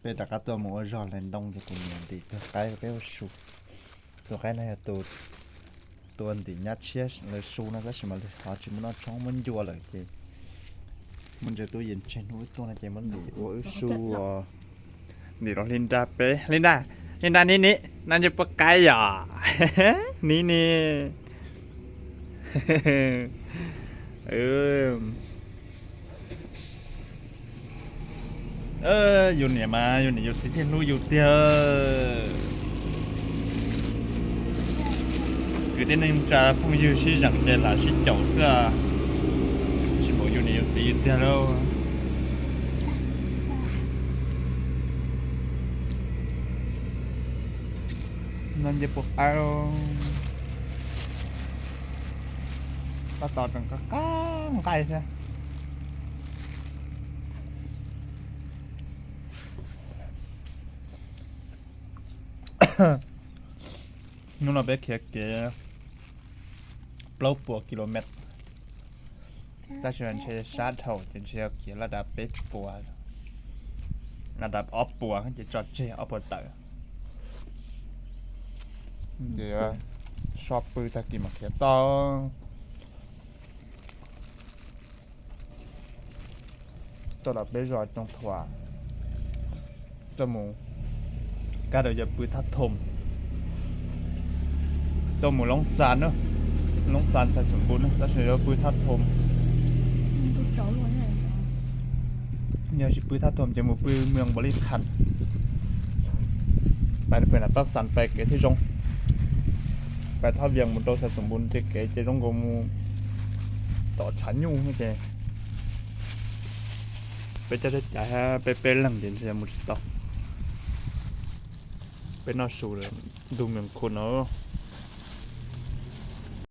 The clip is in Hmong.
Peb rov qab tuaj mus ua zog hlais ntoo ces kuv niam ntim tug qaib peb ua su. Tug qaib no yog tus tua ntim nyab tshiab lawv su no tab sis mas lawv ho tsis muaj noj tshoob muab ncua lawm ces muab ntsaws tub yees tseg hnub wb tuaj no ces muab ntim ua wb su os. Ntim rau Hli Nra peb. Hli Nra, Hli Nra ni ni, noj ncej puab qaib yom? Ni ni. Yus niam mas yus niam yus txiv thiaj hlub yus tiag. Kwv tij neej tsa phooj ywg sib zeem ces lam sib caum xwb, tsis npaum yus niam yus txiv tiag lauj. Noj ncej puab qaib, tab tom tseem qab qab nqaij thiab. Hnub no peb khiav kev plaub puas kilomet, tab sis ntshe sab dhau ces ntshe khiav laj dav peb puas, laj dav ob puas ces tso tseg ob puas tawm. Ces so pw tag kis mas khiav toj. Tuaj los peb zos Coo Thuam, tuaj mus, kab daws yog pw Thaj Thoom, tuaj mus Loob Xas na, Loob Xas Xais Xoom Npum na, tab sis yuav pw Thaj Thoom. Yog tsis pw Thaj Thoom ces mus pw Mws Npaus Lis Khas, pais pem Nam Paj Xas pais kev thiaj zoo. Pais Thaj Vias mus rau Xais Xoom Npum ces kev ces zoo nkaus mus tom tshav nyuj ces peb coj tej cav peb peb leeg ces ntshe mus tsis tau. Peb noj su lawm, ntuj me khu no.